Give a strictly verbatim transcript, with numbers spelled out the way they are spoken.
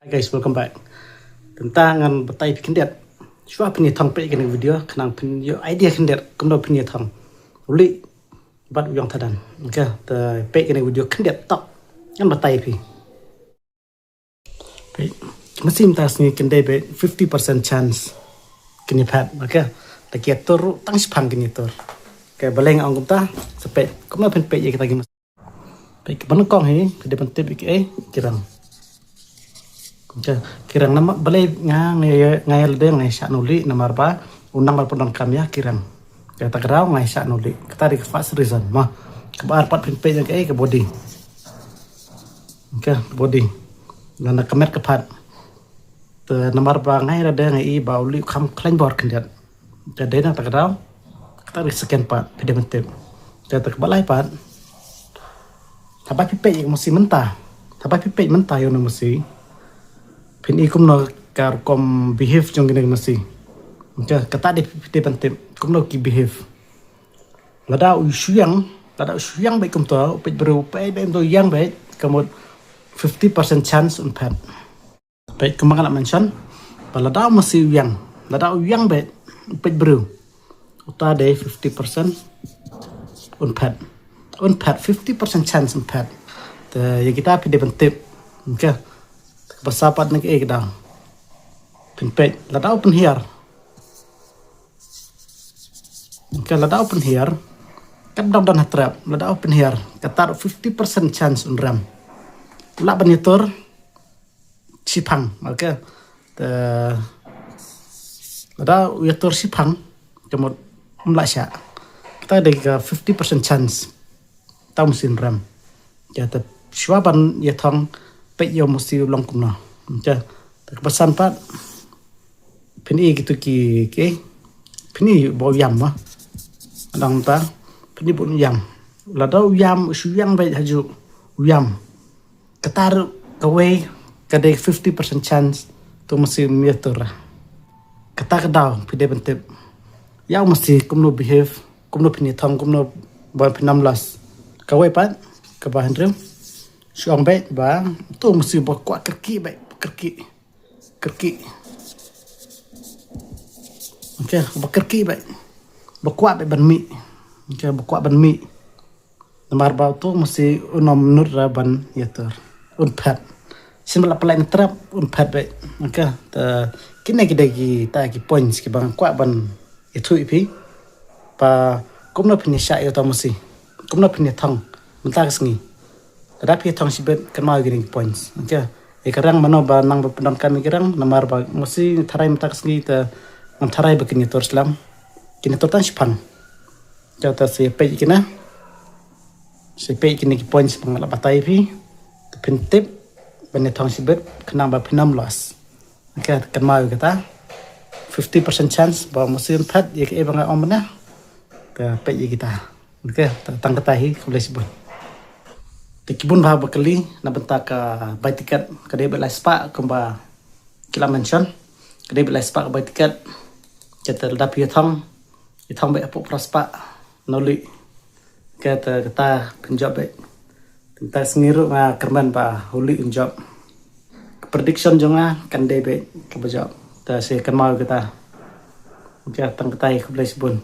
Guys, welcome back. Tang ngan batai phi khyndiat. Shuwa phin ïa thong peit kane ka video, khnang phin ïoh idea khyndiat kumno phin ïa thong u lieh bad u ïong thadan. Okay, te peit kane ka video khyndiat tok. Ngan batai phi. Peit, masi mynta ka sngi kan dei beit fifty percent chance kin ïa phet. Okay, te ki ïa tur ruh tang shiphang kin ïa tur. Okay, balei nga ong kumta? Sa peit kumno phin peit ïa kita ki masi. Peit, kaba nyngkong hi, ka dei ban tip ïa kiei, ki rang. Okay, ki rang namar balei nga, nga, nga ïa lade nga ïa shah na u lieh namar ba u nang ba pyndonkam ïa ki rang. Kata ka daw nga ïa shah na u lieh. Kata dei ka first reason, mo. Kaba ar pat phin peit ïa kiei, ka body. Okay, body. Na, na ka met ka phad. Te namar ba nga ïa lade nga i ba u lieh u kham khlaiñ bor khyndiat. Te dei na kata ka daw. Kata dei ka second part, phi dei ban tip. Te kaba lai pat. Haba phi peit ïa ka masi mynta. Haba phi peit mynta ïa une u masi, phin i kumno ka rukom behave jong kine ki masi. Okay, kata dei phi dei ban tip kumno ki behave. Lada u shu ïang, lada u shu ïang beit kumta, u peit briew, u peit beit kumta, u ïang beit, ka mut fifty percent chance un phet. Peit, kumba nga la mention, ba lada u masi u ïang, lada u ïang beit, u peit briew, uta dei fifty percent un phet. Un phet, fifty percent chance un phet. Te ïa kita phi dei ban tip. Okay. Kaba sa pat na kiei ka daw. Phin peit, lada u pynhiar. Okay, lada u pynhiar, kat dang don ha trap, lada u pynhiar, kata ruh fifty percent chance un rem. U lah ban ïa tur shiphang, okay. Te lada u ïa tur shiphang, ka mut um lah shah. Kata dei ka fifty percent chance. Tang masi un rem. Ïa, te shuwa ban ïa thong, peit ïa u masi u long kumno. Ïa, te kaba san pat. Phin i kito ki, ki, phin i ba u ïam, mo. Dang ta, phin i ba u ïam. Lada u ïam, u shu ïang beit ha ju, u ïam. Kata ruh kawei, ka dei fifty percent chance, to masi um ïa tur. Kata ka daw, phi dei ban tip. Ïa u masi, kumno behave, kumno phin ïa thong, kumno ba phin ym lost. Kawei pat, kaba hynriew. Shu ong beit ba, to masi ba kwah kyrkieh beit, kyrkieh. Kyrkieh. Okay, ba kyrkieh beit. Ba kwah beit ban mih. Okay, ba kwah ban mih. Namar ba uto u masi un ym nud ruh ban ïa tur. Un phet. Shen ba la pynlait na trap, un phet beit. Okay, te kine ki dei kita ki points kiba nga kwah ban ïathuh ïa phi. Ba kumno phin ïa shah ïa uto u masi. Kumno phin ïa thong mynta ka sngi. Lada phi ïa thong shibit, kynmaw ïa kine ki points. Okay. Ïa ka rang mano ba nang ba pyndonkam ïa ka rang, namar ba masi tharai mynta ka sngi te ngam tharai ba kin ïa tur slem. Kin ïa tur tang shiphang. Te sa ïa peit ïa kine. Sa ïa peit ïa kine ki points ba nga la batai ïa phi. Te phin tip ban ïa thong shibit, khnang ba phin ym lost. Okay, kynmaw ïa kata. Fifty percent chance ba u masi un phet, ïa kaei ba nga ong mynne. Te peit ïa kita. Okay, te tang kata hi, khublei shibun. Te ki bun bah ba kylli na bynta ka bai tiket, ka dei beit lai spah kumba ki la mention. Ka dei beit lai spah ka bai tiket. Te lada phi ïa thong, ïa thong beit hapoh phra spah na u lieh. Kata, kata phin jop beit. Mynta ka sngi ruh nga kyrmen ba u lieh un jop. Ka prediction jong nga kan dei beit kaba jop. Te sa kynmaw ïa kata. Okay, tang kata hi, khublei shibun.